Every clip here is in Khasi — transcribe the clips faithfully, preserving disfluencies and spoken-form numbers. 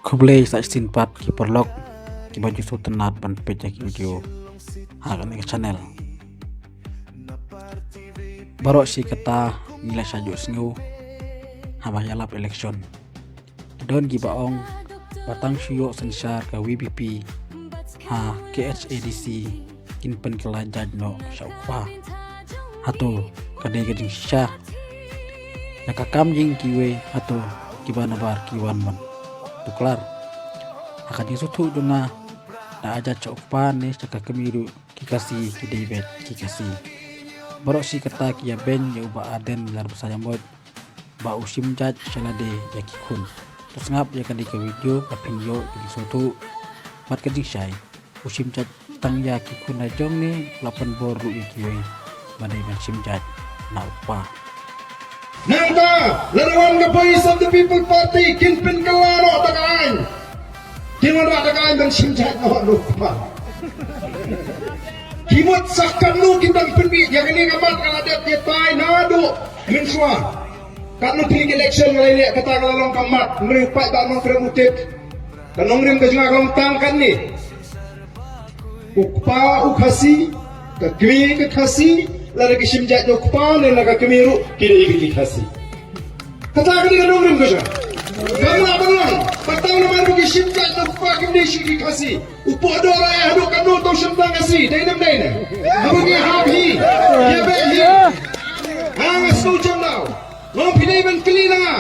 Khublei sa shisien pat ki paralok kiba ju sngewtynnat ban peit ïa ki video ha kane ka channel. Baroh shi katta ngi la shah ju sngew haba ïalap election. Don kiba ong ba tang shu ïoh synshar ka V P P ha K H A D C kin pynkylla jait noh sha u kpa. Hato ka dei ka jingshisha? Na ka kam jong kiwei hato kiba nabar ki wan ban tuklar? Ha ka jingsngewthuh jong nga, da jait sha u kpa ne sha ka kmie ruh ki Khasi ki dei beit ki Khasi. Baroh shi katta ki ïa beiñ ïa u Bah Ardent Miller Basaiawmoit ba u shim jait sha lade ïa ki khun. To sngap ïa kane ka video ba phin ïoh ka jingsngewthuh bad ka jingshai. U shim jait tang ïa ki khun la jong ne la pynbor ruh ïa kiwei ba dei ban shim jait na u kpa. Nangta, lada wan ka Voice of the People Party kin pynkylla noh da ka aiñ. Kin wanrah da ka aiñ ban shim jait noh na u kpa. Ki mut sa katno kin dang pynbit ïa kane ka mat ka la dep ïatai naduh mynshuwa. Katno tylli ki election nga la ïaleh kata ka la long ka mat, hynrei u paidbah Nongkrem u tip. Ka nongrim ka jong nga ka long tang katne. U kpa u Khasi, ka kmie ka Khasi, lada ka shim jait na u kpa ne na ka kmie ruh ki dei ki Khasi. Kata ka dei ka nongrim ka jong nga. Kam lah ban long, ba tang namar ba ki shim jait na u kpa kim dei shuh ki Khasi. U poh dor eh haduh katno tang shim tang Khasi, dei ne ym dei ne? Haba ngi hap hi, ïa beh hi. Ha nga sngewjam daw. Ngam phi dei ban kylli na nga.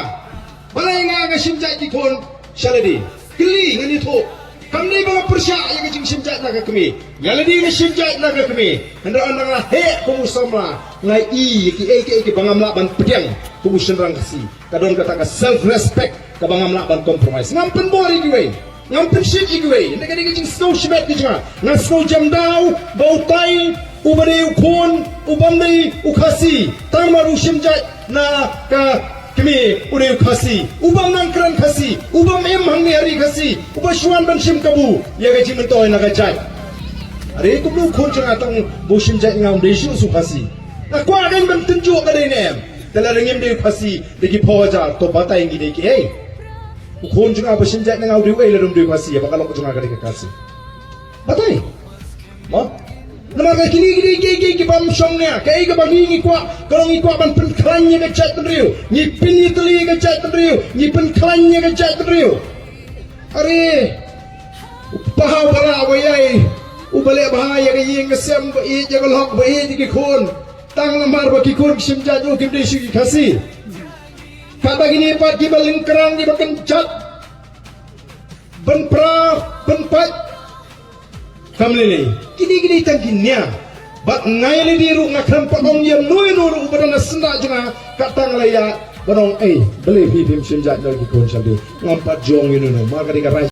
Balei nga nga shim jait ki khun sha lade? Kylli ngan ïathuh. Kam dei ba nga pyrshah ïa ka jingshim jait na ka kmie. Ïa lade nga shim jait na ka kmie. Hynrei ynda nga heh kum u samla nga i ïa kiei kiei kiba ngam lah ban pdiang kum u shynrang Khasi. Ka don kata ka self respect kaba ngam lah ban compromise. Ngam pynbor ïa kiwei. Ngam pynshit ïa kiwei. Ynda ka dei ka jingsngew shimet ka jong nga. Nga sngewjam daw ba utai uba dei u khun ubym dei u Khasi tang namar u shim jait na ka kmie u dei u Khasi, ubym nang kren Khasi, ubym im hangne ha ri Khasi, uba shu wan ban shim kabu ïa ka jingmyntoi na ka jait. Are kumno u khun jong nga tang ba u shim jait na nga um dei shuh u Khasi? Nga kwah kein ban tynjuh ka dei ne em. Te lada ngim dei u Khasi da ki phew hajar, to batai ngi dei kiei? U khun jong nga ba shim jait na nga u dei uei lada um dei u Khasi, ïa ba ka lok jong nga ka dei ka Khasi? Batai. Mo? Namar ka kine ki dei kiei kiei kibym shong nia, kaei kaba ngi ngi kwah, ka long ngi kwah ban pynkhlaiñ ïa ka jaitbynriew, ngi pynïatylli ïa ka jaitbynriew, ngi pynkhlaiñ ïa ka jaitbynriew. Are, u pahaw ba lah ba ïai, uba leh bha ïa ka ïing ka sem ba ïeit, ïa ka lok ba ïeit, ïa ki khun. Tang namar ba ki khun ki shim jait, u kim dei shuh ki Khasi. Katba kine pat kiba lyngkrang kiba kynjat ban pra ban pait. Kam lei lei. Kine kine tang ki nia. Bad nga ïa lade ruh nga khlem pat ong ïa uno uno ruh uba don ha syndah jong nga, kat tang la ïa ban ong ei, balei phi phim shim jait na ki khun shalde? Ngam pat jong ïa uno uno. Ma ka dei ka rai